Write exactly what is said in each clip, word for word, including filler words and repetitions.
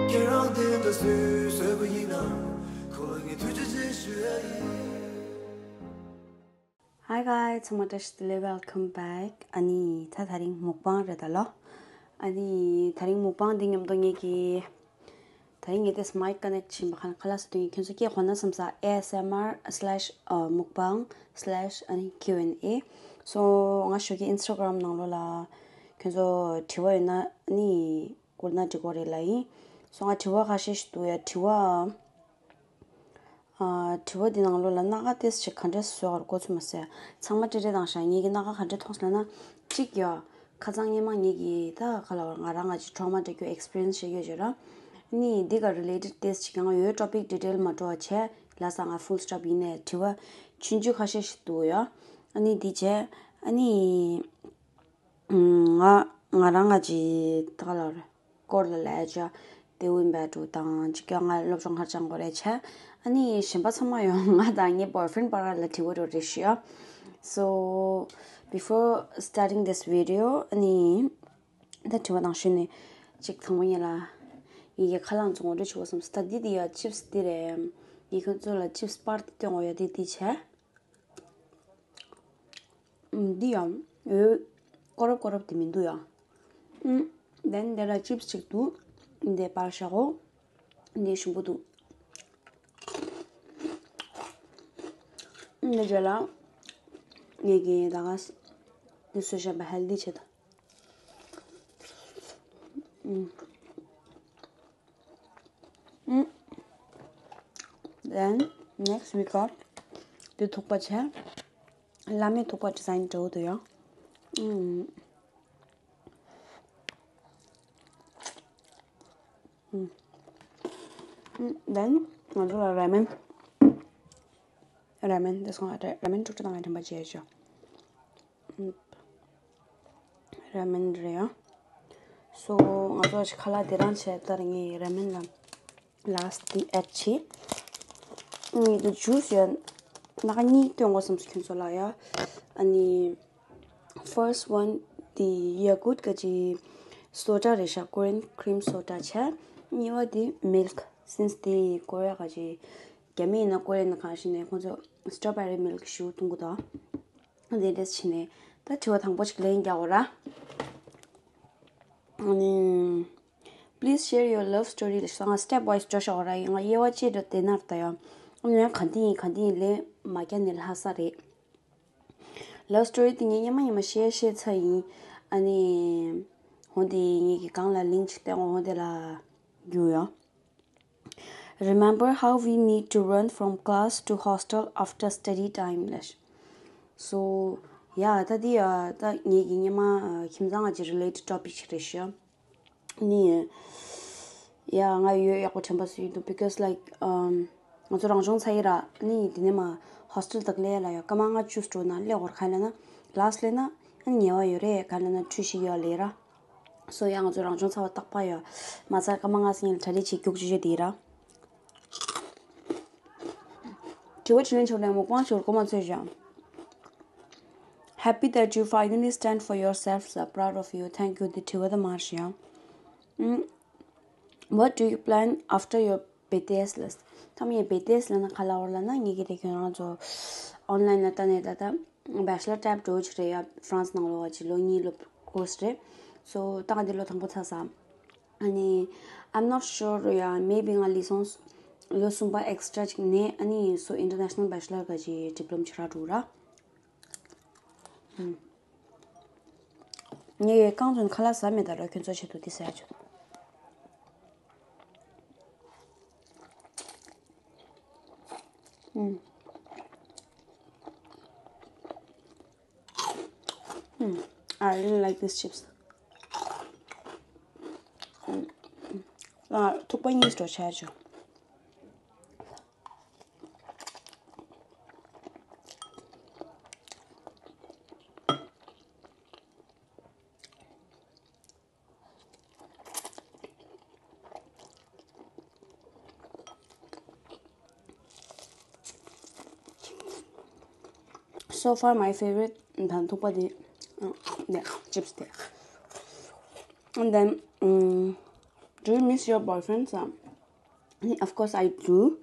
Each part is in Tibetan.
ཁྱེད་རང་དེ་འདྲ་སུས་བཟོས་པ་ཡིན་ན། ཁོ་ལ་ངས་ཐུགས་རྗེ་ཆེ་ཞུ་ཡ་ཡིན། Hi guys, ཚང་མ་བཀྲ་ཤིས་བདེ་ལེགས། Welcome back. ཨ་ནི་ད་དེ་རིང་མུག་པང་རེད་ད་ལོ། ཨ་ནི་དེ་རིང་མུག་པང་འདི་མཉམ་དུ་ངེད་ཀྱིས་དེ་རིང་ངས་དེ་སྨའིག་ཀ་ནེག་བྱིན་པ་ཁ་ལག་ཟ་དུས་ཁྱོད་ཚོ་སྐད་གོ་ན་བསམ་ས། A S M R slash mukbang slash ཨ་ནི་Q and A. So ང་ཞོགས་ཀས་Instagram ནང་ལོགས་ལ་ཁྱོད་ཚོ་དྲི་བ་ཡོད་ན་ཨ་ནི་བསྐུར་ན་འགྲིག་གོ་རེད་ལབ་ཡིན། So ང་དྲི་བ་ཁ་ཤས་ཤིག་འདུག་ཡ། དྲི་བ། ཨ། དྲི་བ་འདི་ནང་ལོགས་ལ་སྣ་ཁ་ཏོག་ཙམ་ག་འདྲས་བཟོས་པ་རེད་གོ་ཚོད་མ་ཟད། ཚང་མ་ཀྲེ་ཀྲེ་བཏང་ཤག་ངེད་ཀྱི་སྣ་ཁ་ག་འདྲས་མཐོང་སོང་ལབ་ན། གཅིག་ཡ། ཁ་སང་སྔོན་མ་ངེད་ཀྱིས་ད་ག་ལབ་དགོས་རེད། ང་རང་ང་ཅིག་trauma འདྲ་རྒྱུ་experience བྱེད་རྒྱུ་བྱོས་ར། ཨ་ནི་འདི་ག་related ཏོག་ཙམ་ཅིག་ཡང་ཡོད། Topic detail མ་འགྲོ་བ་བྱས་ལབ་ས། ང་full stop ཡིན་ནའི་དྲི་བ་ཆུང་ཆུང་ཁ་ཤས་ཤིག་འདུག་ཡ། ཨ་ནི་འདི་བྱས་ཨ་ནི། ང་ང་རང་ང་ཅིག་ད་ག་ལབ་དགོས་རེད། སྐོར་ལ་ལབ་ཡ་ཅིག་དེ་ཝིན་བེ་ཀྲུ་དང་ཅིག་ཀྱང་ང་སློབ་སྦྱོང་ག་རེ་སྦྱང་དགོས་རེད་བྱས། ཨ་ནི་གཞན་པ་ཚང་མ་ཡང་ང་དང་ངའི་boyfriend བར་ལ་དྲི་བ་འདྲ་རེད་ཞུ་ཡ། So before starting this video, ཨ་ནི་ད་དྲི་བ་ནང་ཞུས་ནས་ཅིག་དང་པོ་ཉིད་ལ་ངེད་ཀྱི་ཁ་ལག་ཚོ་ངོ་སྤྲོད་བྱེད་དགོས་བསམ་སོང་། ད་འདི་འདི་ཡ་chips འདི་རེད། ངས་ཁྱོད་ཚོ་ལ་chips པར་འདི་སྟོན་དགོས་ཡ། འདི་འདི་བྱས། ཨུམ། འདི་ཡང་འོད་ཀོ་རོབ་ཀོ་རོབ་དེ་མི་འདུག་ཡ། ཨུམ། Then འདི་ལ་chips གཅིག་འདུག་འདི་པར་བཞག་གོ། འདི་ཞིམ་པོ་འདུག་ཨུམ། འདི་རྗེས་ལ་ངེད་ཀྱིས་ད་ག་ས་འདི་བཟོས་བཞག་པ་healthy བྱེད་དང་། ཨུམ། ཨུམ། Then next we got འདི་ཐུག་པ་བྱས། བླ་མའི་ཐུག་པ་design འདྲ་བོ་འདུག་ཡ། ཨུམ། ཨུམ། ཨུམ། Then ང་ཚོ་ལ་ramen། ramen འདི་སོང་ཨ། ramen དཀྲུག་དཀྲུག་དང་ང་དྲན་པ་བརྗེད་ཤག ramen རེད་ཡ། So ང་ཚོ་ཁ་ལག་དེ་རང་བྱས། ད་ངས་ramen ལ་last དེ་add བྱས། ངས་དེ་juice ཡ་སྣ་ཁ་གཉིས་སྟོན་དགོས་བསམ་སོང་ཁྱོད་ཚོ་ལ་ཡ། ཨ་ནི་first one དེ་Yakult གི་soda རེད་ཤག Korean cream soda བྱས། གཉིས་པ་དེ་milk། Since དེ་ཀོ་རི་ཡ་གི་རྒྱ་མི་ཡིན་ན་ཀོ་རི་ཡ་ནང་གང་ཞིག་ནས་ཁོང་ཚོ་strawberry milk ཞིག་འཐུང་གི་འདུག་དེ་འདྲས་བྱས་ནས་ད་དྲི་བ་དང་པོ་ཞིག་ལན་རྒྱག་དགོས་ར། ཨ་ནི། Please share your love story ལབ་སོང་། ང་step wise འགྲོ་ཤག་ར། ཡིན་ང་དབྱེ་བ་ཕྱེ་འགྲོ་དེ་ནར་ད་ཡ། ཨ་ནི་ག་འདི་ཡིན་ག་འདི་ཡིན་ལན་མ་རྒྱག་ནི་ལྷག་ས་རེད། Love story དེ་ངས་སྔོན་མ་སྔོན་མ་share བྱས་ཚར་ཡིན། ཨ་ནི། འོ་དེ་ངེད་ཀྱི་སྒང་ལ་link ཅིག་བསྟན་འོ་དེ་ལ་རྒྱུགས་ཡ། Remember how we need to run from class to hostel after study time ལབ། So ཡ་ད་འདི་ཡ་ད་ངེད་ཀྱི་སྔོན་མ་ཨ་ཁྱིམ་ཚང་ང་ཅིག་related topic ཞིག་རེད་ཤག་ནི། ཡ་ང་ཡོད་ཡག་པོ་དྲན་པ་སུ་ཡིན་འདུག because like ཨམ་ང་ཚོ་རང་སྦྱོང་ཚར་ཡིན་ར། ནི་དེ་ནས་མ་hostel དུ་སླེབས་ལ་ཡ་སྐར་མ་ལྔ་བཅུ་འགྲོ་ན་སླེབས་འོར་ག་ལ་ན་class སླེབས་ན་ཨ་ཉལ་བ་ཡོད་རེད། ག་ལ་ན་ཁྲུས་ཤིག་ཡོད་ལེ་ར། So ཡ་ང་ཚོ་རང་སྦྱོང་ཚར་བ་རྟག་པ་ཡོད་མ་ཚར་སྐར་མ་ལྔ་སི་ཉིན་གྲ་སྒྲིག་བྱེད་རྒྱུག་ཅུ་ཅེ་དེ་ར། དྲི་བ་དྲིས་ལན་ཆོག་ལན་མོ་ཀོང་ཆོར་གོ་མ་ཚོད་ཞང་། Happy that you finally stand for yourself, so proud of you. Thank you. འདི་དྲི་བ་ད་མར་ཞང་། ཨུམ། What do you plan after your B T S ལ། ཐམ་ཡེ་B T S ལ་ན་ག་ལ་བར་ལ་ན་ངེད་ཀྱི་དེ་ཁྱོད་རང་ཚོ་online ལ་ལྟ་ནས་ད་ལྟ་bachelor type འགྲོ་ཆེ་རེད་ཡ། France ནང་ལོགས་བ་ཅི་ལོ་གཉིས་ལོ་course རེད། So ད་ག་འདི་ལོ་དང་པོ་ཚར་ས། ཨ་ནི། I'm not sure ཡ། Maybe ང་ལི་སོང་ལོ་གསུམ་པ་extra ཅིག་ནས་ཨ་ནི་so international bachelor ག་ཅི་diploma ཆ་ར་འགྲོ་ར། ཨུམ། ངས་རྐང་བཙོན་ཁ་ལག་ཟ་མེད་ད་ར་ཁྱོད་ཚོ་ཆེད་དུ་འདི་ཟ་ཡ་ཆོག་ཨུམ། ཨུམ། I really like these chips. ཨུམ། ཨ། ཐུག་པ་གཉིས་འགྲོ་ཆ་ཆོག So far my favorite ད་ཐུག་པ་དེ་ཨ་དེ་chips དེ། And then ཨུམ། Do you miss your boyfriend, sir? Of course I do.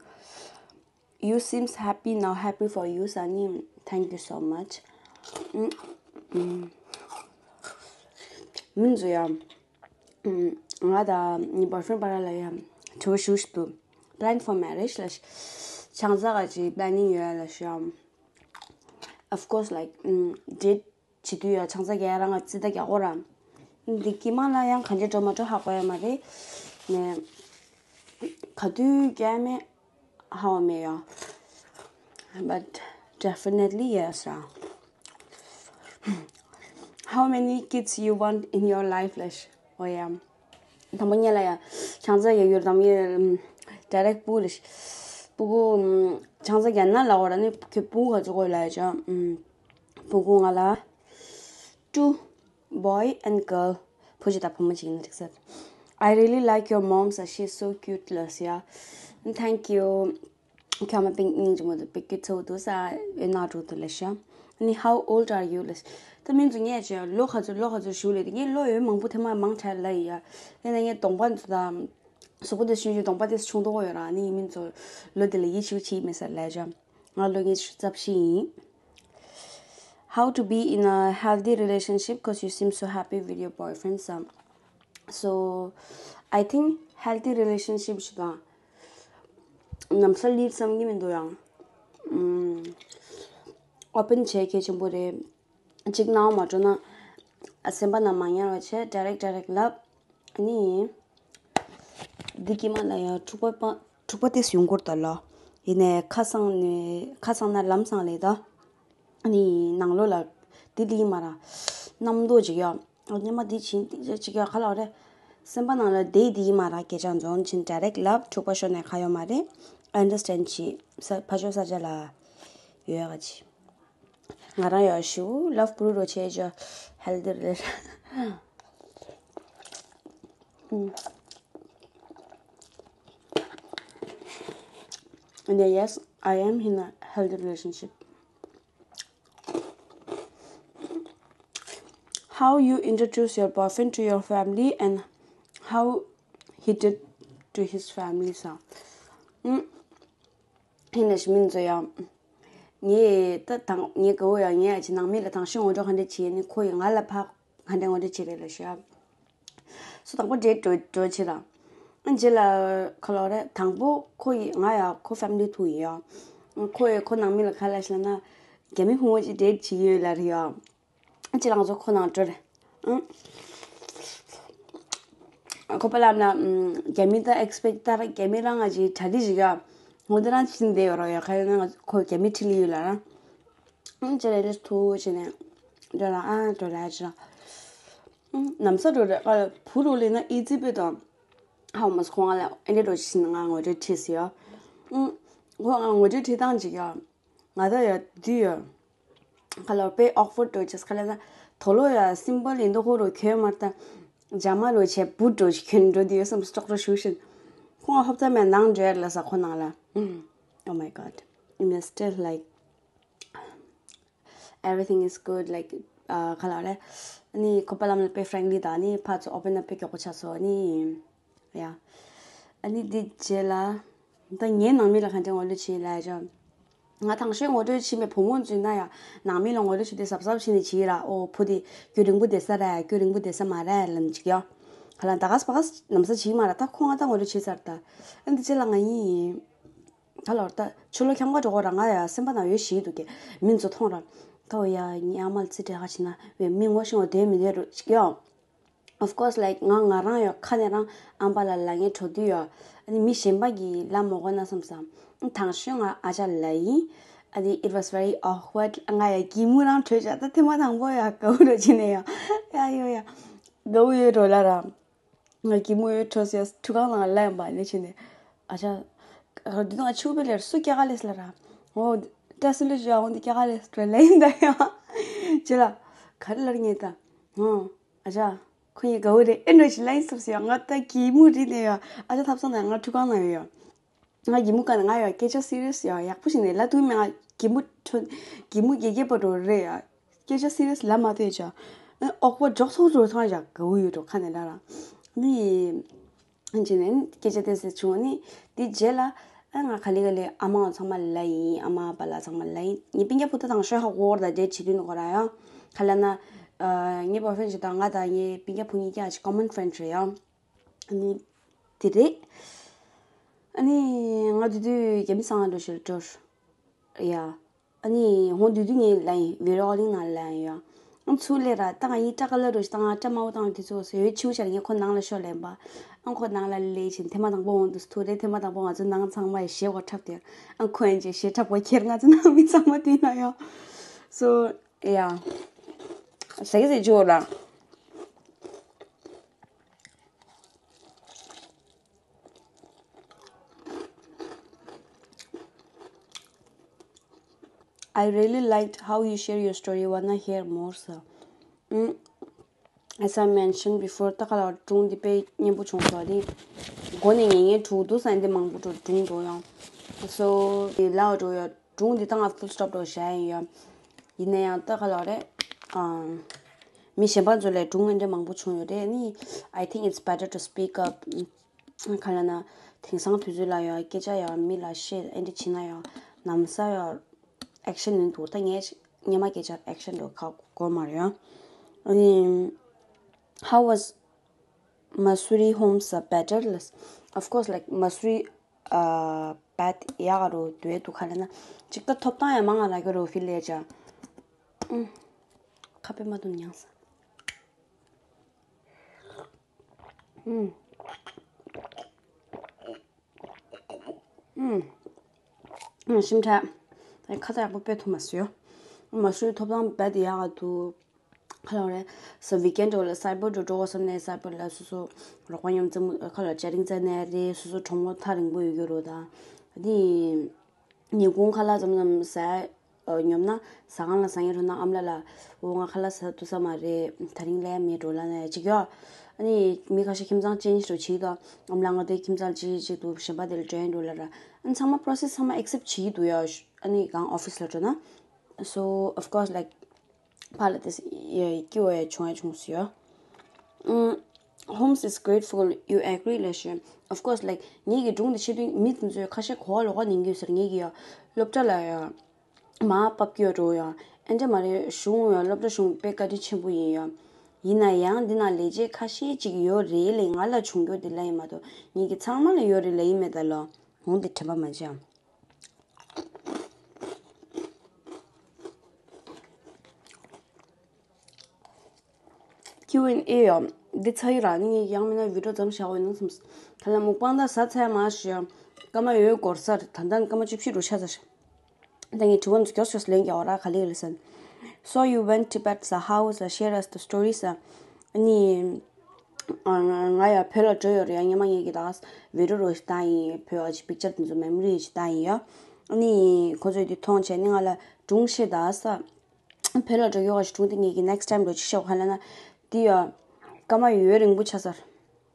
You seems happy now, happy for you, Sunny. Thank you so much. མིན་ཟུ་ཡ། ང་དང་ངའི་boyfriend་བར་ལ་ཡ་དྲི་བ་ཞུ་ཞུ་འདུག Plan for marriage ལ་ཆང་ས་ག་ཅིག་planning ཡོད་ལ་ཤ། Of course, like, date བྱེད་དུས་ཡང་ཆང་ས་རྒྱག་རང་ལ་རྩིས་ད་རྒྱག་གོ་ར། འདི་ཀྱི་མ་ལ་ཡང་ག་འདྲ་འགྲོ་མ་འགྲོ་ཧ་གོ་ཡ་མ་རེད། ནས་ག་དུས་རྒྱག་མེད་ཧ་གོ་མེད་ཡ། But definitely yes ར། How many kids you want in your life ལ་ཤ། འོ་ཡ། དང་པོ་ཉལ་ལ་ཡ། ཆང་ས་ཡ་ཡོད་དམ་ཡ། Direct སྤུ་གུ་ལ་ཤ། སྤུ་གུ། ཆང་ས་རྒྱག་ན་ལ་འོ་ར་ནི་ཁྱོད་སྤུ་གུ་ག་ཚོད་གོ་ལ་ཡ་ཅང་། སྤུ་གུ་ང་ལ། Two boy and girl. བུ་གཅིག་དང་བུ་མོ་གཅིག་ཡིན་ན་འགྲིག་ས། I really like your mom ཟེར། She's so cute ལ་ཟེར། Thank you. ཁྱོད་མ་པིང་སྙིང་རྗེ་མོ་འདུག་པིག་ཀྱི་ཚོ་འདུག་ས་ཨེ་ན་འགྲོ་འདུག་ལ་ཤ། ནི་how old are you ལ་ཤ། ད་མིན་ཚོ་ངས་ཅི་ལོ་ག་ཚོད་ལོ་ག་ཚོད་ཞུ་ལེ། དེ་ངས་ལོ་ཡོད་མང་པོ་ཐེངས་མ་མང་དྲགས་ལ་ཡ། ཡིན་ན་ངས་གདོང་པ་ཚོ་དང་གཟུགས་པོ་དེ་ཤུན་ཤུན་གདོང་པ་དེ་ཆུང་དོག་ཡོད་ར། ནི་མིན་ཚོ་ལོ་དེ་ལ་ཡིད་ཆེས་བྱེད་མེད་ས་ལ་ཤ། ང་ལོ་ཉི་ཤུ་རྩ་བཞི་ཡིན། How to be in a healthy relationship, cause you seem so happy with your boyfriend, some. So I think healthy relationship ཞིག་དང་ནམ་ས་ལིབ་བསམ་གྱི་མི་འདུག་ཡང་། ཨོ་པན་བྱེད་གལ་ཆེན་པོ་རེད། གཅིག་སྣང་མ་འགྲོ་ན་སེམས་པ་ནང་མ་ཉར་བ་བྱས། Direct direct love. ཨ་ནི། འདི་ཀྱི་མ་ལ་ཡང་འཁྲུག་པ་པ་འཁྲུག་པ་དེ་ཡོང་གོ་ད་ལ། ཡིན་ནའི་ཁ་སང་ནས་ཁ་སང་ན་ལམ་སང་ལས་ད། ཨ་ནི་ནང་ལོགས་ལ་འདི་འདི་ཡིན་མ་ར། རྣམ་རྟོག་ཅིག་ཡོད། ཨ་སྙམ་མ་འདི་བྱིན་འདི་ཅིག་ཡོད་ག་ལ་རེད། སེམས་པ་ནང་ལ་འདི་འདི་ཡིན་མ་ར། སྐད་ཆ་འཛོམས་ཕྱིན་direct love འཁྲུག་པ་ཤོར་ནས་ཁ་ཡོད་མ་རེད། Understand བྱེད། ས་ཕ་ཆོས་ས་ཆ་ལ་ཡོད་ག་ཅི། ང་རང་ཡང་ཞུ་love guru རོ་ཆེ་ཅོ་healthy རེད། And yes, I am in a healthy relationship. How you introduce your boyfriend to your family and how he did to his family, so. ཧི་ན་ཤི་མིན་ཚོ་ཡང་། ངས་ད་དང་ངའི་དགའ་བོ་ཡང་ངས་ཨ་ཅེ་ནང་མི་ལ་དང་ཤི་ངོ་སྤྲོད་ག་འདྲ་བྱེད་ནི། ཁོ་ཡིས་ང་ལ་ཕ་ག་འདྲ་ངོ་སྤྲོད་བྱེད་རེད་ལ་ཤ། སོ་དང་པོ་འདྲེ་འགྲོ་འགྲོ་བྱེད་ར། ཨ་རྗེས་ལ་ཁ་ལོ་རེད། དང་པོ་ཁོ་ཡིས་ང་ཡ་ཁོ་family ཐུག་ཡིན་ཡ། ཁོ་ཡིས་ཁོ་ནང་མི་ལ་ག་ལ་ཤི་ལ་ན། རྒྱ་མི་ཕོ་མོ་ཅིག་འདྲེ་བྱེད་ཡོད་ལ་རེད་ཡ། ཅི་ལང་ཚོ་ཁོ་ནང་འགྲོ་རེད། ཨང་། ཁོ་པ་ལབ་ན་རྒྱ་མི་ད་expect ད་རྒྱ་མི་རང་ང་ཅི་གྲ་སྒྲིག་ཞིག་ཡ། ངོ་དེ་རང་ཕྱིན་བསྡད་ཡོད་རོགས་ཡ། ཁ་ཡོད་ན་ཁོ་རྒྱ་མི་ཁྲིད་ལི་ཡོད་ལ་ར། ཨང་། ཅི་རེད་རེད་ཐུག་བྱས་ནས་འགྲོ་ལ་ཨང་འགྲོ་ལ་ཅི་ར། ཨང་། ནམ་ས་འགྲོ་རེད། ཨ་བུ་རུ་ལི་ན་ཨི་ཙི་པེ་དང་། ཧའོ་མ་སི་ཁོ་ང་ལ་ཨེ་འདྲ་འགྲོ་ཕྱིན་ང་ངོ་སྤྲོད་བྱས་སི་ཡ། ཨང་། ཁོ་ང་ངོ་སྤྲོད་བྱེད་སྟངས་ཅིག་ཡ། ང་ད་ཡ་དུས་ཡ། ཁ་ལོ་པེ་awkward འགྲོ་ཅེས་ཁ་ལ་ན། དོ་ལོ་ཡ་simple ཡིན་དོ་ཁོ་རུ་ཁྱོད་མར་ད། ཇ་མ་རུ་བྱས་བུ་འགྲོ་ཞིག་ཁྱོད་འགྲོ་དུས་ཡ་སམ་སི་ཅོག་རོ་ཞུ་བཞིན། ཁོ་ང་ཧོབ་ཙམ་མེད་ནང་འགྲོ་ཡ་ལ་ས་ཁོ་ནང་ལ། ཨུམ། Oh my god. I'm still like everything is good, like, uh, ཁ་ལ་རེད། ནི་ཁོ་པ་ལམ་ལ་པེ་frankly ད་ནི་ཕ་ཚོ་open up པེ་མགྱོགས་པོ་ཆགས་སོ་ནི། ཡ། ཨ་ནི་འདི་རྗེས་ལ། ད་ངའི་ནང་མི་ལ་ག་འདྲ་ངོ་སྤྲོད་བྱེད་ལ་ཡ། ང་དང་ཤོས་ངོ་སྤྲོད་བྱེད་མེད་བུ་མོ་འཛུལ་ན་ཡ། ནང་མི་ལ་ངོ་སྤྲོད་བྱེད་དུས་གཟབ་གཟབ་བྱེད་ནས་བྱེད་ར། ཨོ་བུ་དེ་རྒྱུན་རིང་པོ་བསྡད་ས་ར། རྒྱུན་རིང་པོ་བསྡད་ས་མ་ར་ལབ་ཅིག་ཡ། ག་ལ་ད་ག་ས་པ་ག་ས་ནམ་ས་བྱེད་མ་ར། ད་ཁོ་ང་ད་ངོ་སྤྲོད་བྱེད་ཚར་ད། ཨ་འདི་རྗེས་ལ་ང་ཡིན། ད་ལོར་ད་ཆུ་ལོ་འཁྱམ་ག་འགྲོ་གོ་ར། ང་ཡ་སེམས་པ་ནང་ཡོད་ཞིག་འདུག་གི། མིན་ཚོ་མཐོང་ར། ད་འོ་ཡ་ཉི་ཨ་མ་ལ་ཚི་དྲེ་ཁ་བྱེད་ན་བས་མི་ངོ་ཤེས་བ་དེ་མི་དེ་རུ་ཅིག་ཡ། Of course, like, ང་ང་རང་ཡོད་ཁ་ནས་རང་ཨམ་པ་ལ་ལ་ངའི་འགྲོ་དུས་ཡོད། ཨ་ནི་མི་གཞན་པ་གིས་ལ་མོ་གོ་ན་བསམ་བསམ། དང་ཤོས་ང་ཨ་ཅག་ལ་ཡིན། ཨ་ནི་it was very awkward. ང་ཡ་གི་མུ་རང་གྲོས་བྱ་ད་ཐེངས་མ་དང་པོ་ཡ་དགའ་བོ་རོ་ཅི་ནས་ཡ། ཡ་ཡོ་ཡ། དགའ་བོ་ཡོད་འགྲོ་ལ་ར། ང་གི་མུ་ཡོད་གྲོས་སེ་ཁྲུ་ཁང་ནང་ལ་ཡིན་པ་ནི་ཅི་ནས། ཨ་ཅག་ཨ་འདི་ནང་ཆུ་བེ་ལེར་སུ་སྐྱ་ག་ལེས་ལ་ར། འོ། ཏྲ་སི་ལེ་ཞུ་ཡ་འོ་འདི་སྐྱ་ག་ལེས་ཏྲ་ལེ་ཡིན་ད་ཡ། ཅི་ལ། ག་རེ་ལར་ངེས་ད། འོ། ཨ་ཅག་ཁོ་ཡི་དགའ་བོ་རེད། ཨེ་འགྲོ་ཞིག་ལ་ཡིན་སུབ་སི་ཡ། ང་ད་གི་མུ་རི་ནས་ཡ། ཨ་ཅག་ཐབ་ཚང་ནས་ང་ཁྲུ་ཁང་ནང་ཡོད་ཡ། ང་གི་མུ་ཀ་ནས་ང་ཡ་སྐད་ཆ་སི་རི་ཡས་ཡ། ཡག་པོ་ཞིག་ནས་ལ་ཐུག་མེད། ང་གི་མུ་ཁྲོ་གི་མུ་གེ་གེ་པོ་འགྲོ་རེད་ཡ། སྐད་ཆ་སི་རི་ཡས་ལ་མ་ཐོས་ཅག་ཨོག་པོ་འཇོག་ཚོགས་འགྲོ་ཐང་ཡ་དགའ་བོ་ཡོད་འགྲོ་ཁ་ནས་ལ་ར། ནི། བྱས་ནས་སྐད་ཆ་དེ་ཟེར་བྱུང་ནི། དེ་རྗེས་ལ་ཨ་ང་ག་ལེ་ག་ལེ་ཨ་མ་ཚང་མ་ལ་ཡིན། ཨ་མ་པ་ལ་ཚང་མ་ལ་ཡིན། ངའི་སྤུན་ཀྱག་ཕུ་ཐག་དང་ཤོ་ཧ་གོ་བར་དང་འབྲེལ་བྱེད་དུས་ནི་གོ་ར་ཡང་ག་ལ་ན། ངའི་boyfriend་ཞིག་དང་ང་དང་ངའི་སྤུན་ཀྱག་ཕུ་གཉིས་ཀྱང་ཅིག་common friend་རེད་ཡང་། ཨ་ནི་དེ་རེད། ཨ་ནི་ང་དུས་དུས་རྒྱ་མི་སང་འགྲོ་ཞིག་འགྲོ་ཡ། ཨ་ནི་ཧོང་དུས་དུས་ངའི་ལན་video calling་ནང་ལན་ཡོད། ཨང་ཚུར་ལས་ར་ད་ང་ཡིན་སྐྲག་ག་ལ་རུ་ཞིག་དང་སྐྲག་མ་བོ་དང་དུས་ཚོད་སོ་ཡོད་ཆུ་བྱ་ངས་ཁོ་ནང་ལ་ཤོག་ལན་པ། ཨང་ཁོ་ནང་ལ་ལས་བྱིན་ཐེངས་མ་དང་པོ་འོང་དུས་ཐུག་རེད། ཐེངས་མ་དང་པོ་ང་ཚོ་ནང་ཚང་མ་ཞེ་བ་འཁྲབ་དེ། ཨང་ཁོ་ཡན་ཅེ་ཞེ་འཁྲབ་བ་ཁྱེར་ང་ཚོ་ནང་མི་ཚང་མ་དུས་ན་ཡོད། So yeah། ཟ་གི་ཟེར་ཆོག་ལ། I really liked how you share your story. Wanna hear more, sir? Mm, as I mentioned before, ད་ག་ལ་སྒྲུང་འདི་དཔེ་སྙན་པོ་བྱུང་སོང་། དེ་མགོ་ནས་ཉན་ཉན་འགྲོ་འདུག་ས་འདི་མང་པོ་འགྲོ་སྒྲུང་འགྲོ་ཡང་། So དེ་ལ་འགྲོ་ཡ་སྒྲུང་འདི་ད་ང་full stop་འགྲོ་བྱ་ཡིན་ཡ། ཡིན་ན་ཡང་ད་ག་ལ་རེད། ཨམ། མི་གཞན་པ་ཚོ་ལས་སྒྲུང་འདི་འདྲ་མང་པོ་བྱུང་ཡོད་རེད། ནི་I think it's better to speak up. ག་ལ་ན། དེང་སང་དུས་ཚོད་ལ་ཡང་སྐད་ཆ་ཡང་མི་ལ་བཤད་ཨེ་འདྲ་བྱེད་ན་ཡང་ནམ་ས་ཡང་action་ཡིན་འདུག་ད་ངས་ཉི་མ་སྐད་ཆ་action་འགྲོ་ཁག་གོ་མ་རེད་ཡང་། ཨ་ནི། How was Masuri homes are better? Of course, like, Masuri, uh, bad ཡག་རོ་དུས་དུ་ག་ལ་ན་ཅིག་ད་ཐོབ་ཐང་ཡང་མང་ང་ལ་གི་རོ་ཧྥི་ལེ་ཅ། ཨུམ། ཁ་པེ་མ་དུ་མྱངས་ས། ཨུམ། ཨུམ། ཨུམ། ཞིམ་ཁྲ། ཁ་ཚ་ཡག་པོ་དཔེ་ཐུབ་མ་སོང་། མ་སུའི་ཐོབ་ཐང་རྦད་དེ་ཡག་ག་འདུག་ཁ་ལོ་རེད། སོ་weekend་འགྲོ་ལ་སའི་པོར་འགྲོ་འགྲོ་བསམ་ནས་སའི་པོར་ལ་སོ་སོ་རོགས་པ་མཉམ་འཛོམས་ཁ་ལོ་ཅ་རིང་རྩ་ནས་རེད། སོ་སོ་གྲོང་པ་ཐག་རིང་པོ་ཡོད་རྒྱུ་རོ་དང་། དེ། ཉིན་གུང་ཁ་ལག་མཚམས་མཚམས་ཟ་ཨ་ཉོབ་ན་ཟ་ཁང་ལ་ཟ་ངེས་རོ་ན་ཨམ་ལ་ལ་འོ་ང་ཁ་ལག་ཟ་ཐུབ་ས་མ་རེད། ད་རིང་ལས་མེད་འགྲོ་ལ་ན་ཡ་ཅིག་ཡོ། ཨ་ནི་མི་ཁ་ཤས་ཁྱིམ་ཚང་ཅན་ཞིག་རོ་བྱེད་དོ། ཨམ་ལ་ང་དེ་ཁྱིམ་ཚང་ཅི་ཅིག་ཏུ་གཞན་པ་དེ་ལ་འགྲོ་ཡིན་འགྲོ་ལ་ར། ཨ་ནི་ཚང་མ་process་ཚང་མ་accept་བྱེད་ཀྱི་འདུག་ཡ། ཨ་ནི་གང་office་ལ་འགྲོ་ན། So of course, like, ཕར་ལ་དེ་སྐྱི་བ་ཡ་བྱུང་ཡ་བྱུང་སི་ཡོ། ཨུམ། Homes is grateful, you agree ལ་ཞུ། Of course, like, ངེད་ཀྱི་སྒྲུང་འདི་ཤེས་དུས་མི་དེ་ཚོས་ཁ་ཤས་གོ་བ་ལོག་ག་ནིང་གི་ཟེར། ངེད་ཀྱི་ཡ་སློབ་གྲྭ་ལ་ཡ་མ་བབས་ཀྱི་ཡོད་འགྲོ་ཡ། ཨེ་འདྲ་མ་རེད། གཞུང་ཡ་སློབ་གྲྭ་གཞུང་དཔེ་བཀའ་དྲིན་ཆེན་པོ་ཡིན་ཡ། ཡིན་ན་ཡང་འདི་ན་ལས་བྱེད་ཁ་ཤས་ཅིག་ཡོད་རེད་ལས་ང་ལ་བྱུང་རྒྱུ་འདི་ལ་ཡིན་མ་གཏོགས་ངེད་ཀྱི་ཚང་མ་ལ་ཡོད་རེད་ལ་ཡིན་མེད་ད་ལོ། འོང་འདི་དྲན་པ་མ་བྱེད་ཨམ། Q and A ཡོ། འདི་ཚ་ཡི་ར་ནི་ངས་ཡང་མིན་ན་video་ཙམ་བཞག་འོས་ན་བསམ། ད་ལ་མུག་པང་ད་ཟ་ཚད་མ་ཞུ་ཡ། སྐར་མ་ཡོད་འགོར་ས་རེད། ད་ལྟ་སྐར་མ་བཅུ་བཞི་འགྲོ་ཆ་ཚར། ད་ངས་དྲི་བ་འདི་མགྱོགས་མགྱོགས་ལན་རྒྱག་འོ་ར་ག་ལེ་རེད་ཟེར། So you went Tibet, so how, so share us the stories. ཨ་ནི། ང་ཡང་བོད་ལ་འགྲོ་ཡོད་རེད་ཡ། སྔོན་མ་ངེད་ཀྱིས་ད་video་རོ་ཞིག་བཏང་ཡིན། བོད་ཨ་ཅི་picture་དེ་ཚོ་memory་ཞིག་བཏང་ཡིན་ཡ། ཨ་ནི་ཁོ་ཚོས་དེ་མཐོང་བྱས་ནི་ང་ལ་སྒྲུང་བཤད་ད་ས། བོད་ལ་འགྲོ་ཡོད་ག་ཞིག་སྒྲུང་དེ་ངེད་ཀྱིས་next time་འགྲོ་ཅིག་ཤོག་ཧ་ལ་ན། དེ་ཡ། སྐར་མ་ཡོད་རིང་པོ་ཆགས་ཚར།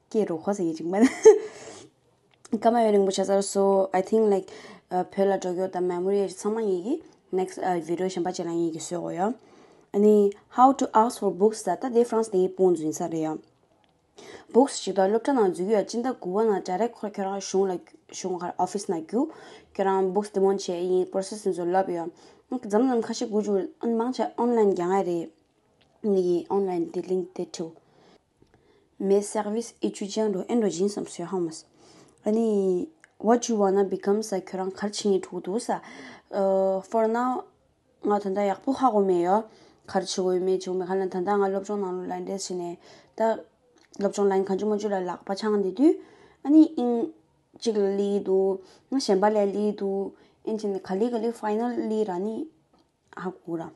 སྐད་རོ་ཁོ་ཟེར་ཡིན་ཅིག་མ། སྐར་མ་ཡོད་རིང་པོ་ཆགས་ཚར། So I think, like, བོད་ལ་འགྲོ་རྒྱུ་དང་memory་ཚང་མ་ངེད་ཀྱིས་next video་གཞན་པ་ཅིག་ལ་ངེད་ཀྱིས་བཟོས་གོ་ཡོ། ཨ་ནི་how to ask for books ད་ལྟ་དེ་France་དེ་ངའི་སྤུན་འཛིན་ས་རེད་ཡ། Books་ཞིག་དང་སློབ་གྲྭ་ནང་འཛུལ་ཡ་སྤྱི་ཟླ་དགུ་པ་ནང་direct་ཁོ་ཁྱོད་རང་གཞུང་ལ་གཞུང་ག་office་ནང་རྒྱུགས། ཁྱོད་རང་books་demand་བྱས་ཡིན། process་ཚོ་ལབ་ཡ། མཚམས་མཚམས་ཁ་ཤས་དགུ་བཅུ་ཨ་ནི་མང་ཆེ་online་རྒྱག་ཡ་རེད། ངེད་ཀྱིས་online་དེ་link་དེ་བྲིས། Mes services étudiants འགྲོ་ཨེ་འགྲོ་ཇིན་བསམ་སོས་ཧ་མ་སི། ཨ་ནི་what you wanna become ས་ཁྱོད་རང་ག་རེ་བྱེད་སྙིང་འདོད་འདུག་ས། For now ང་ད་ལྟ་ཡག་པོ་ཧ་གོ་མེད་ཡོ། ག་རེ་བྱེད་དགོས་ཡོད་མེད་བྱེད་དགོས་མེད་ག་ལ་ད་ལྟ་ང་སློབ་སྦྱོང་ནང་ལོགས་ལ་འདྲེས་བྱས་ནས་ད་སློབ་སྦྱོང་line་གང་བྱུང་མང་བྱུང་ལ་ལག་པ་འཆང་བསྡད་དུས་ཨ་ནི་ཨིན་གཅིག་ལ་སླེབས་འདུག་ང་གཞན་པ་ལ་སླེབས་འདུག་ཨིན་བྱས་ནས་ག་ལེ་ག་ལེ་final་སླེབས་ར་ནི། ཧ་གོ་ར། ཡིན་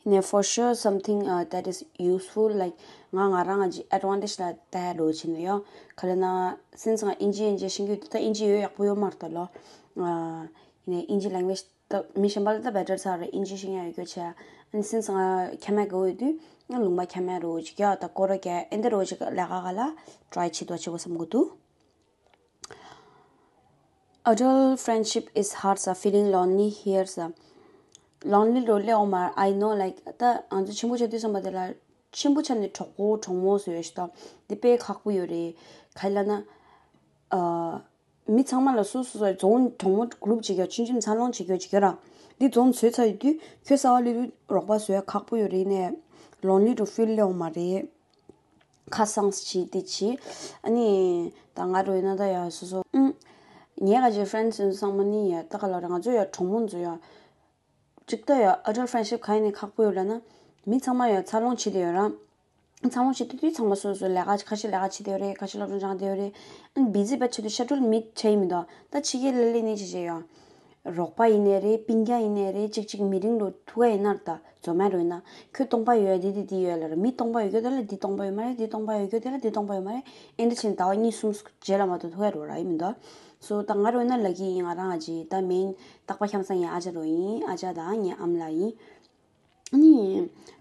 ནའི་for sure something, uh, that is useful, like ང་ང་རང་ང་ཅིག་advantage་ལ་ལྟ་ཡ་འགྲོ་བྱེད་ནི་ཡོ། ག་ལ་ན་since ང་ཨིན་ཇི་ཨིན་ཇི་ཤེས་ཀྱི་ཡོད་དུས་ད་ཨིན་ཇི་ཡོད་ཡག་པོ་ཡོད་མ་རེད་ད་ལོ། ཨ་ཡིན་ནའི་ཨིན་ཇི་language་ད་མི་གཞན་པ་ལ་ད་better་ཚར་རེད། ཨིན་ཇི་ཤེས་ཡ་ཡོད་རྒྱུ་བྱས། ཨ་ནི་since ང་ཁྱ་མ་ག་ཡོད་དུས་ང་ལུང་པ་ཁྱ་མ་རོ་ཅིག་ཡ་ད་ཀོ་ར་ག་ཨེ་འདི་རོ་ཅིག་ལས་ཀ་ག་ལ་try་བྱེད་དོ་བྱེད་དགོས་བསམ་གི་འདུག Adult friendship is hard, so feeling lonely here, so lonely རོ་ལེ་ཨོ་མར། I know, like ད་ང་ཚོ་ཆེན་པོ་ཆགས་དུས་ཙམ་པ་དེ་ལ་ ཆེན་པོ་ཆགས་ནས་གྲོགས་པོ་གྲོགས་མོ་བཟོ་ཡ་ཞིག་དང་འདི་དཔེ་ཁག་པོ་ཡོད་རེད། ག་རེ་ལབ་ན། ཨ། མི་ཚང་མ་ལ་སོ་སོ་སོ་རྫོང་གྲོགས་མོ་གུ་རུབ་བྱེད་རྒྱུ་ཆུང་ཆུང་འཚར་ལོངས་བྱེད་རྒྱུ་བྱེད་རྒྱུ་ར། འདི་རྫོང་བཟོས་ཚར་ཡོད་དུས་ཁྱོད་གསར་པ་སླེབས་དུས་རོགས་པ་བཟོ་ཡ་ཁག་པོ་ཡོད་རེད་ནས། lonely to feel སླེབས་ཡོང་མ་རེད། ཁ་སང་བྱས་དེ་བྱས། ཨ་ནི། ད་ང་རོ་ཡིན་ན་ད་ཡ་སོ་སོ། ཨུམ། ངའི་ག་ཅིག་friends ཡིན་ཚང་མ་ནི་ཡ་ད་ག་ལ་ར་ང་ཚོ་ཡ་གྲོགས་མོ་ཚོ་ཡ། གཅིག་ད་ཡ་adult friendship ག་ཡིན་ནའི་ཁག་པོ་ཡོད་ལབ་ན། མི་ཚང་མ་ཡ་འཚར་ལོངས་བྱེད་དེ་ཡོད་ར། འཚར་ལོངས་བྱེད་དུས་དུས་ཚང་མ་སོ་སོའི་ལས་ཀ་ཁ་ཤས་ལས་ཀ་བྱེད་དེ་ཡོད་རེད། ཁ་ཤས་སློབ་སྦྱོང་སྦྱང་དེ་ཡོད་རེད། ཨ་ནི་busy བ་བྱེད་དུས་ཤ་ཁྲུལ་མི་བྱེད་ཡིན་མི་འདུག་ད་ཕྱི་རྒྱལ་ལ་སླེབས་ནས་ཅི་བྱེད་ཡོད། རོགས་པ་ཡིན་ནའི་རེད། སྤུན་ཀྱག་ཡིན་ནའི་རེད། གཅིག་གཅིག་མི་རིང་རུ་ཐུག་ག་ཡིན་ན་ད་འཛོམས་ཡ་རུ་ཡིན་ན། ཁྱོད་སྟོང་པ་ཡོད་ཡ་འདི་འདི་འདི་ཡོད་ལབ་ར། མི་སྟོང་པ་ཡོད་རྒྱུ་དེ་ལ་འདི་སྟོང་པ་ཡོད་མ་རེད། འདི་སྟོང་པ་ཡོད་རྒྱུ་དེ་ལ་འདི་སྟོང་པ་ཡོད་མ་རེད། ཨེ་འདྲ་བྱས་ནས་ཟླ་བ་གཉིས་གསུམ་རྗེས་ལ་མ་གཏོགས་ཐུག་ཡ་རུ་ར་ཡིན་མི་འདུག་སོ་ད་ང་རུ་ཡིན་ན་lucky ཡིན། ང་རང་ཨ་ཅེ་ད་main རྟག་པ་ཁྱམ་ཚང་ངའི་ཨ་ཅག་རུ་ཡིན། ཨ་ཅག་དང་ངའི་ཨ་མ་ལགས་ཡིན། ཨ་ནི།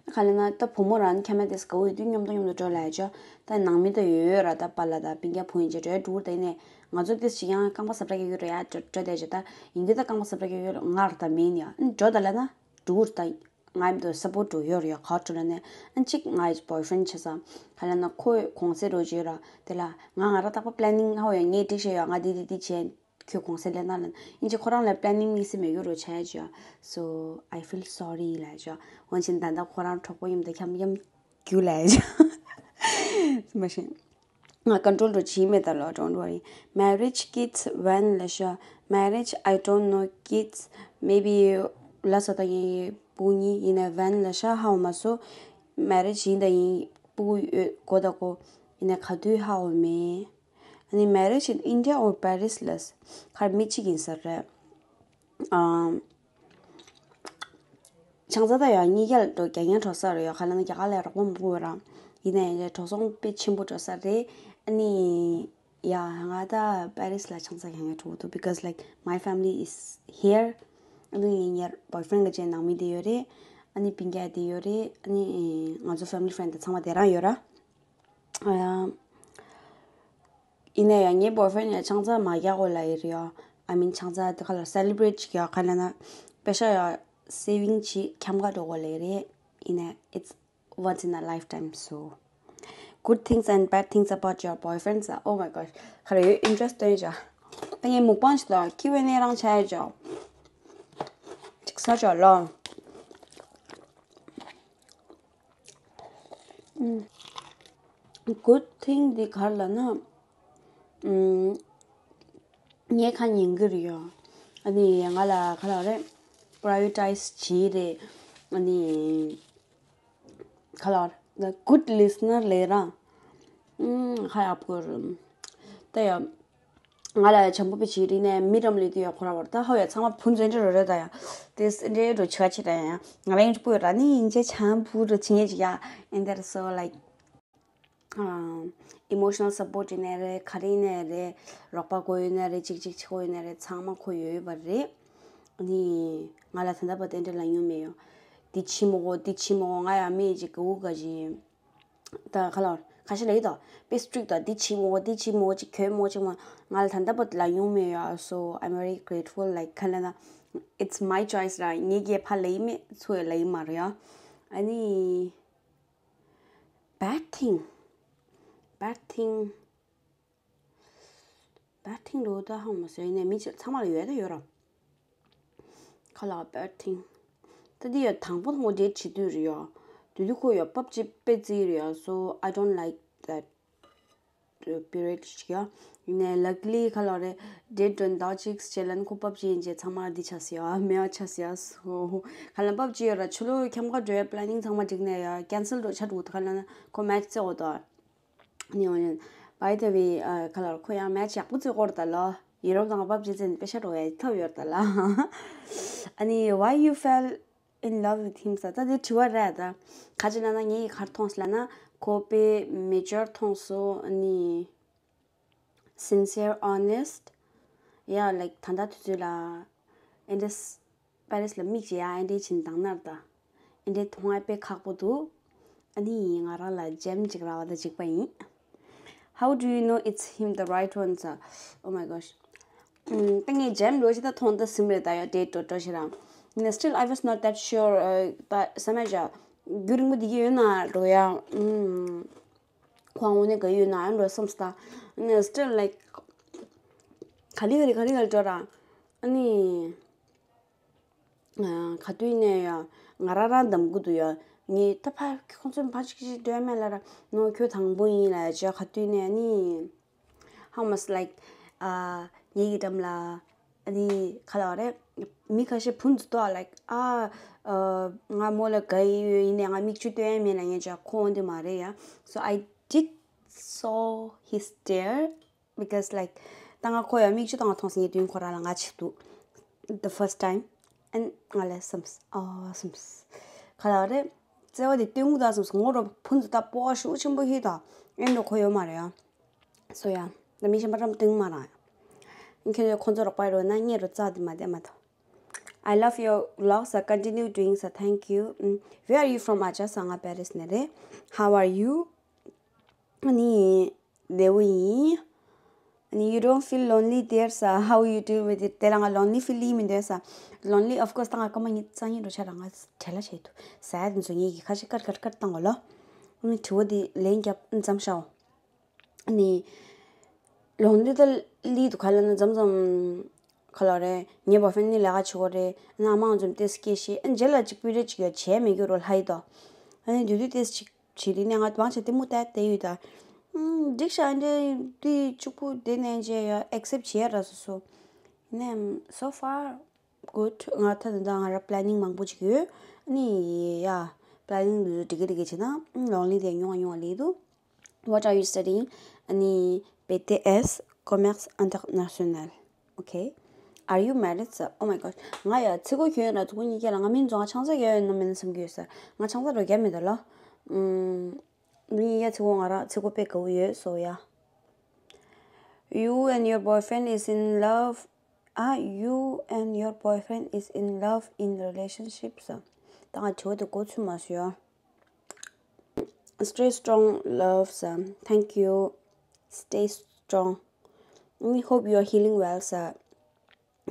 ག་ལབ་ན་ད་བུ་མོ་རང་ཁྱམས་མ་དེས་དགའ་བོ་ཡོད་དུས་མཉམ་དུ་མཉམ་དུ་འགྲོ་ལབ་ཡ་ཅོ། ད་ནང་མི་ད་ཡོད་ཡོད་ར། ད་པཱ་ལགས་ད་སྤུན་ཀྱག་བུ་ཡིན་ཅེ་འགྲོ་ཡ་འགྲོ་ད་ཡིན་ནས་ང་ཚོ་དེས་ཅི་ཡང་རྐང་པ་ཟ་འདྲ་གི་ཡོད་ར་ཡ་འགྲོ་འགྲོ་བསྡད་ཅེ། ད་ཡིན་གྱི་ད་རྐང་པ་ཟ་འདྲ་གི་ཡོད་ར། ང་ར་ད་main ཡ་ཨ་ནི་འགྲོ་ད་ལབ་ན་འགྲོ་ད། ང་ཡིན་ད་support འགྲོ་ཡོད་ར་ཡ། ག་འགྲོ་ལབ་ནས་ཨ་ནི་གཅིག་ང་ཡི་boyfriend བྱས་ཙང་ག་ལབ་ན་ཁོ་གུང་སེང་འགྲོ་ཅེ་ཡོད་ར། དེ་ལ་ང་ང་ར་རྟག་པ་planning ཧ་བ་ཡ་ངས་འགྲིག་བྱས་ཡ། ང་འདི་འདི་འདི་བྱས། ཁྱོད་གུང་སེང་སླེབས་ན་ལབ་ན། ཡིན་གཅིག་ཁོ་རང་ལ་planning དམིགས་བསལ་མེད་རྒྱུ་རུ་ཆགས་ཡ་ཅོ། So I feel sorry ལབ་ཅོ། འོན་ཀྱང་ད་ལྟ་ཁོ་རང་གྲོགས་པོ་ཡིན་ད་ཁྱམས་ཡམ་རྒྱུ་ལབ་ཅོ། མ་ཤེས། ང་control འགྲོ་བྱེད་མེད་ད་ལོ། Don't worry. Marriage, kids, when ལབ་ཤོ། Marriage, I don't know. Kids, maybe ལ་ས་ད་ཡིན་སྤུ་གུ་གཉིས་ཡིན་ན། When ལབ་ཤོ་ཧ་བ་མ་སོ། Marriage ཡིན་ད་ཡིན་སྤུ་གུ་ཡོད་གོ་ད་གོ། ཡིན་ན་ག་དུས་ཧ་བ་མེད། ཨ་ནི་marriage in India or Paris ལབ། ག་རེ་མི་གཅིག་ཡིན་ས་རེད། ཨམ། ཆང་ས་ད་ཡ་གཉིས་ཀ་ལ་འགྲོ་རྒྱ་ཡན་གྲོགས་ས་རེད་ཡ། ག་ལབ་ན་རྒྱ་གར་ལ་རོགས་པ་མང་པོ་ཡོད་ར། ཡིན་ན་ཡང་གྲོགས་སོང་དཔེ་ཆེན་པོ་འགྲོ་ས་རེད། ཨ་ནི་ཡ་ང་ད་Paris ལ་ཆང་ས་རྒྱ་ཡན་གྲོགས་པོ་འདུག because like my family is here. ཨ་ནི་ངའི་boyfriend གི་ཅན་ནང་མི་དེ་ཡོད་རེད། ཨ་ནི་སྤུན་ཀྱག་དེ་ཡོད་རེད། ཨ་ནི་ང་ཚོ་family friend དེ་ཚང་མ་དེ་རང་ཡོད་ར། ཨ་ཡ། ཡིན་ན་ཡང་ངའི་boyfriend ཡང་ཆང་ས་མ་རྒྱག་གོ་ལབ་ཡི་རེད་ཡ། I mean ཆང་ས་དེ་ག་ལ་celebrate བྱེད་ཀྱི་ཡ། ག་ལབ་ན་པེ་ཤ་ཡ་saving བྱེད་ཁྱམས་ཁ་འགྲོ་གོ་ལབ་ཡི་རེད། ཡིན་ན་it's once in a lifetime, so good things and bad things about your boyfriends. Oh my gosh. ག་རེ་ཡོད། Interest སྟོན་བྱ། ད་ངའི་མུག་པང་ཞིག་དང་ཁྱི་བའི་གནས་རང་ཆ་ཡ་ཅོ། ཅིག་ས་ཅོ་ལོ། Good thing འདི་ག་རེ་ལབ་ན། ངས་ཁ་ཉན་གི་རེད་ཡ། ཨ་ནི་ང་ལ་ག་ལབ་རེད། prioritize བྱེད་རེད། ཨ་ནི་ག་ལབ་རེད། good listener ལབ་ར། ཁ་ཡག་པོ་རེད། ད་ཡ། ང་ལ་བྱམས་པོ་པའི་བྱེད་རིགས་ནས་མི་རམ་ལས་དུས་ཡ་ཁོ་ར་བར་ད་ཧོ་ཡ་ཚང་མ་བུ་འཛིན་གྲྭ་རོ་རེད་ད་ཡ། དེ་འདྲའི་རོ་ཆ་ཆེ་ད་ཡ། ང་རང་ཡང་སྤུ་ཡོད་ར་ནི་ཡིན་ཅེ་ཆང་བུ་རོ་ཆིང་ཡེ་ཅི་ཡ། And that is so like emotional support ཡིན་ནའི་རེད། ག་རེ་ཡིན་ནའི་རེད། རོགས་པ་དགོས་ཡོད་ནའི་རེད། ཅིག་ཅིག་ཆི་དགོས་ཡོད་ནའི་རེད། ཚང་མ་ཁོ་ཡོད་ཡོད་པ་རེད། ནི་ང་ལ་ད་ལྟ་བར་དེ་འདྲ་ལ་ཡོང་མེད་ཡོ། འདི་ཆི་མོ་གོ་འདི་ཆི་མོ་གོ་ང་ཡ་མི་ཅིག་ག་འུ་ག་ཅི། ད་ག་ལ་ཁ་ཤས་ལ་ཡོད་དོ། དཔེ་strict དང་འདི་བྱེད་མོ་འདི་བྱེད་མོ་ཅིག་གྱོད་མོ་ཅིག་མ་ང་ལ་ད་ལྟ་བར་ལ་ཡོང་མེད་ཡ། So I'm very grateful like ག་ལ་ན། It's my choice ར། ངའི་སྐད་ཕ་ལ་ཡིན་མེད་ཚུ་ལ་ཡིན་མ་རེད་ཡ། ཨ་ནི། Bad thing. Bad thing. Bad thing འགྲོ་ད་ཧང་མ་ཟེར་ནས་མི་ཚང་མ་ལ་ཡོད་ད་ཡོད་ར། ཁ་ལག་bad thing. ད་འདི་ཡ་དང་པོ་དང་པོ་date བྱེད་དུས་རེད་ཡ། དུས་དུས་ཁོ་ཡ་PUBG དཔེ་རྩིས་རེད་ཡ། So I don't like that period ཞིག་ཡ། ཡིན་ནའི་luckily ཁ་ལག་རེད། date འགྲོ་ཟླ་གཅིག་རྗེས་ལ་ནི་ཁོ་PUBG ཡིན་རྗེས་ཚང་མ་འདི་ཆགས་སི་ཡ་མེད་ཡ་ཆགས་སི་ཡ། So ཁ་ལག་PUBG ཡོད་ར། ཆུ་ལོ་ཁྱམས་ཁ་འགྲོ་ཡ་planning ཚང་མ་འགྲིག་ནས་ཡ་cancel འགྲོ་ཆ་འགྲོ་ད་ཁ་ལག་ན་ཁོ་match རྩེ་འོ་ད། ནི་འོ་ཡིན། By the way ཨ་ཁ་ལག་ཁོ་ཡང་match ཡག་པོ་རྩེ་གོ་ར་ད་ལོ། ཡུ་རོབ་དང་PUBG རྩེ་ནས་པེ་ཤ་འགྲོ་བའི་ཐབས་ཡོད་ར་ད་ལ། ཨ་ནི་why you fell in love with him ཟེར་ད་དེ་དྲི་བ་རེད་ད། ག་ཅི་ལབ་ན་ངས་ག་རེ་མཐོང་སོང་ལབ་ན་ཁོ་དཔེ་mature མཐོང་སོང་། ཨ་ནི་sincere, honest. Yeah, like ད་ལྟ་དུས་ཚོད་ལ་ཨེ་འདྲས་པ་རེས་ལ་མིག་ཅེ་ཡ་ཨེ་འདྲས་ཕྱིན་དང་ནར་ད། ཨེ་འདྲས་མཐོང་ཡ་དཔེ་ཁག་པོ་འདུག་ཨ་ནི་ང་རང་ལ་gem ཅིག་རག་པ་ད་འཇིགས་པ་ཡིན། How do you know it's him, the right one ཟེར། Oh my gosh. ད་ངས་gem འགྲོ་ཅི་ད་མཐོང་ད་སིམ་རེད་ད་ཡ་date འགྲོ་འགྲོ་ཞེ་རང་། ཡིན་ན་still I was not that sure. ད་བསམ་ཡ་བྱ། རྒྱུན་རིང་པོ་འདི་གི་ཡོད་ན་འགྲོ་ཡ། ཨུམ། ཁོ་དངོས་གནས་དགའ་ཡོད་ན་འགྲོ་བསམ་སྟ། ཨ་ནི་still like ག་ལེ་ག་ལེ་ག་ལེ་ག་ལེ་འགྲོ་ར། ཨ་ནི། ག་དུས་ནས་ཡང་ང་རང་རང་འདམ་གི་འདུག་ཡ། ངས་ད་ཕར་ཁོང་ཚོ་ཕར་ཅིག་ཅིག་འགྲོ་ཡ་མེད་ལ་ར། ནོ་ཁྱོད་དང་པོ་ཡིན་ལ་ཅག་ག་དུས་ནས་ནི། How much like ངེད་ཀྱི་འགྲམ་ལ་ཨ་ནི་ག་ལ་བ་རེད། མི་ཁ་ཤས་ཕུན་སུམ་ཚོགས་like ཨ་ང་མོ་ལ་དགའ་ཡི་ཡོད་ཡིན་ནའི་ང་མིག་ཆུ་སྟོན་ཡ་མེད་ལ་ངས་ཅག་ཁོང་འདི་མ་རེད་ཡ། So I did saw his stare. Because like ད་ང་ཁོ་ཡང་མིག་ཆུ་དང་མཐོང་སེ་ངའི་མདུན་ཁོ་རང་ལ་ང་ཆིག་འདུག the first time and ང་ལ་སམས་ཨ་སམས་ག་ལ་རེད། བརྩེ་བ་དེ་སྟོན་གི་ད་སམས་ངོ་རོ་ཕུན་ཚོགས་ད་སྤོ་བ་ཤུགས་ཆེན་པོ་ཧི་ད་ཨེ་འགྲོ་ཁོ་ཡོད་མ་རེད་ཡ། སོ་ཡ། ད་མི་གཞན་པ་རམ་སྟོན་མ་རང་ཡ། ཁྱོད་ཚོས་ཁོ་ཚོ་རོགས་པ་རོ་ན་ངས་རོ་རྩ་དེ་མ་བསྡད་མ་ཐོ། I love your vlogs. Uh, continue doing so. Thank you. Mm, where are you from? Acha Sanga Paris nere. How are you? Ani dewi. Ani you don't feel lonely there, so how you deal with it? དེ་ལ་ང་lonely feeling མི་འདུག་ས། Lonely of course ད་ང་སྐར་མ་གཉིས་རྩ་གཉིས་འགྲོ་ཆ་ར་ང་བྲེལ་ལ་བྱེད་དུ་ཟ་ཡ་དེ་ཚོ་ངེད་ཀྱི་ཁ་ཤས་ཀར་ཀར་ཀར་བཏང་གོ་ལོ། ཨ་ནི་དྲི་བ་དེ་ལན་རྒྱབ་མཚམས་ཤའོ། ཨ་ནི། lonely ད་ལི་དུ་ག་ལ་ན་མཚམས་མཚམས། ག་ལ་རེད་ངའི་boyfriend ནི་ལས་ཀ་བྱེད་གོ་རེད་ཨ་ན་མང་ཙམ་ཏེ་སྐད་བཤད་ཨ་རྗེས་ལ་གཅིག་པུ་རེ་གཅིག་ཡོད་བྱས་མེད་རྒྱུ་རོ་ལྷ་ཡི་དོ། ཨ་ནི་དུས་དུས་ཏེ་གཅིག་བྱེད་དུས་ནས་ང་མང་ཆེ་ལྟད་མོ་ལྟ་བསྡད་ཡོད་ད། ཨུམ། འགྲིག་ཤག་འདྲེ་དུས་གཅིག་པུ་དེ་ནས་རྗེས་ཡ་accept བྱས་ར་སོ་སོ། ནས་so far good ང་ད་ད་ང་ར་planning མང་པོ་ཅིག་ཡོད། ཨ་ནི་ཡ་planning འདི་འགྲིག་གི་འགྲིག་གི་བྱེད་ན་lonely དེ་ཉུང་བ་ཉུང་བ་ལས་འདུག What are you studying? ཨ་ནི་B T S Commerce International. Okay. Are you married, sir? Oh my gosh. ང་ཡ་ཚེ་གོ་ཁྱོད་ཡོད་ན་ཚེ་གོ་གཉིས་ཀ་ལ་ང་མིན་ཚོ་ང་ཆང་ས་ག་ཡོད་ན་མིན་བསམ་གི་ཡོད་ས། ང་ཆང་ས་རོ་རྒྱ་མེད་ད་ལ། ཨུམ། མི་གཉིས་ཀ་ཚེ་གོ་ང་ར་ཚེ་གོ་དཔེ་དགའ་བོ་ཡོད་སོ་ཡ། You and your boyfriend is in love. Are you and your boyfriend is in love in relationship, sir? ད་ང་ཚོ་དེ་གོ་ཚུལ་མ་སོ་ཡ། Stay strong, love, sir. Thank you. Stay strong. We hope you are healing well, sir.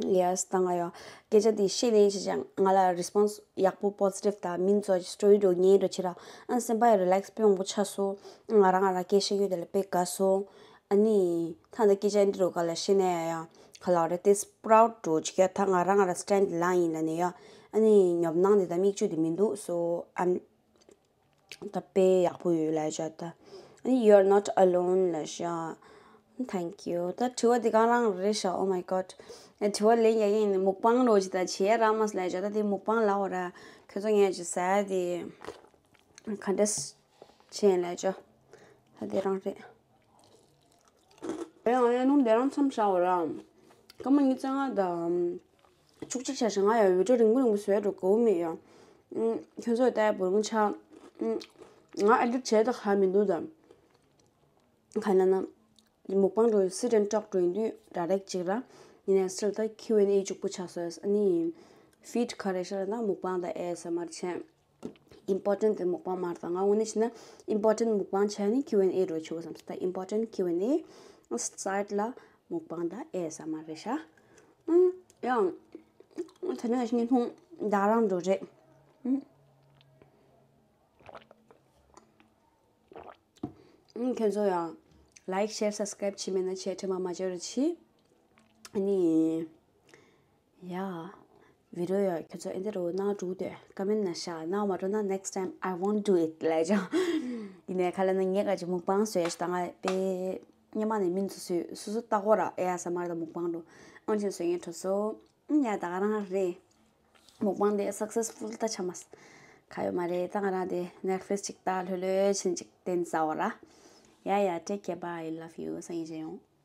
Yes, ད་ང་ཡོ། སྐད་ཆ་འདི་བཤད་ནས་ཅི་ཅང་ང་ལ་response ཡག་པོ་positive དང་མིན་ཚོ་story འགྲོ་ཉེ་འགྲོ་ཆེ་ར། ཨ་སེམས་པ་ཡ་relax དཔེ་མང་པོ་ཆགས་སོང་། ང་རང་ང་རང་སྐད་བཤད་རྒྱུ་དེ་ལ་དཔེ་དགའ་སོང་། ཨ་ནི། ད་ལྟ་སྐད་ཆ་འདི་རུ་ག་ལ་བཤད་ནས་ཡ། ག་ལ་རེད་དེ་proud འགྲོ་ཅིག་ཡ་ད་ང་རང་ང་རང་stand ལ་ཡིན་ལ་ནས་ཡ། ཨ་ནི་ཉོབ་སྣང་དེ་དང་མིག་ཆུ་དེ་མི་འདུག so I'm ད་དཔེ་ཡག་པོ་ཡོད་ལ་ཤ་ད། ཨ་ནི་you're not alone ལ་ཤ། Thank you. ད་དྲི་བ་འདི་གང་རང་རེད་ཤ། Oh my god. དྲི་བ་ལན་ཡ་ཡིན་ནི་མུག་པང་རོ་ཅི་ད་བྱེད་ཡ་ར་མ་སི་ལ་ཤ། ད་དེ་མུག་པང་ལ་འོ་ར་ཁྱོད་ཚོ་ངས་ཅི་ཟ་ཡ་དེ་ག་འདྲས་བྱེད་ཡ་ལ་ཤ། ད་དེ་རང་རེད། ཡང་ཡང་ནུམ་དེ་རང་མཚམས་བཞག་འོ་ར། སྐར་མ་ཉི་ཤུ་རྩ་ལྔ་དང་། བཅུ་གཅིག་ཆ་ཞིག་ང་ཡང་video རིང་པོ་རིང་པོ་བཟོས་འགྲོ་དགོས་མེད་ཡ། ཨུམ། ཁྱོད་ཚོས་ལྟ་བུ་རང་ཆ། ཨུམ། ང་edit བྱས་ད་ག་མི་འདུག་ད། ག་ན་ན། མུག་པང་འགྲོ་sit and talk འགྲོ་ཡིན་དུས་direct ཅིག་ར། ཡིན་ནའི་still ད་Q and A གཅིག་པུ་ཆགས་སོང་ཨ་ནི། feed ག་རེ་ཤར་ན་མུག་པང་ད་A S M R བྱས། important དེ་མུག་པང་མ་རེད་ད། ང་དངོས་གནས་བྱས་ན་important མུག་པང་བྱས་ནས་Q and A འགྲོ་ཆོག་བསམ་སོང་ད། important Q and A side ལ་མུག་པང་ད་A S M R རེད་ཤག་ཨུམ། ཡང་། དེ་ནས་བརྙན་ཐུང་ད་རང་འགྲོ་རེད། ཨུམ། ཨུམ། ཁྱེད་ཚོ་ཡང་like share subscribe བྱེད་མེད་ན་བྱས་དྲན་པ་མ་བརྗེད་རོགས་གྱིས། ཨ་ནི། ཡ། video ཡ་ཁྱོད་ཚོ་ཨེ་འདི་རུ་གནང་འགྲོ་དུས་comment ན་བཞག་གནང་མ་འགྲོ་ན་next time I won't do it ལབ་ཅོ། ཡིན་ནའི་ག་ལ་ན་ངས་ག་ཅིག་མུག་པང་བཟོས་ཤི་ད་ང་དཔེ་སྔོན་མ་ནས་མིན་ཚོ་བཟོས་སོ་སོ་ལྟ་གོ་ར་ཨེ་ཡ་ས་མ་རེད་ད་མུག་པང་འགྲོ་ཨང་ཆེན་བཟོས་ངས་གྲོ་སོ། ཨང་ཡ་ད་ག་རང་རེད། མུག་པང་དེ་successful ད་ཆ་མ་ས། ག་ཡོད་མ་རེད་ད་ང་རང་དེ་Netflix ཅིག་ལྟ་ལྷོད་ལྷོད་ཕྱིན་ཅིག་བསྟན་ཚར་བ་ར། ཡ་ཡ་take care bye love you སང་ཉིན་མཇལ་ཡོང་།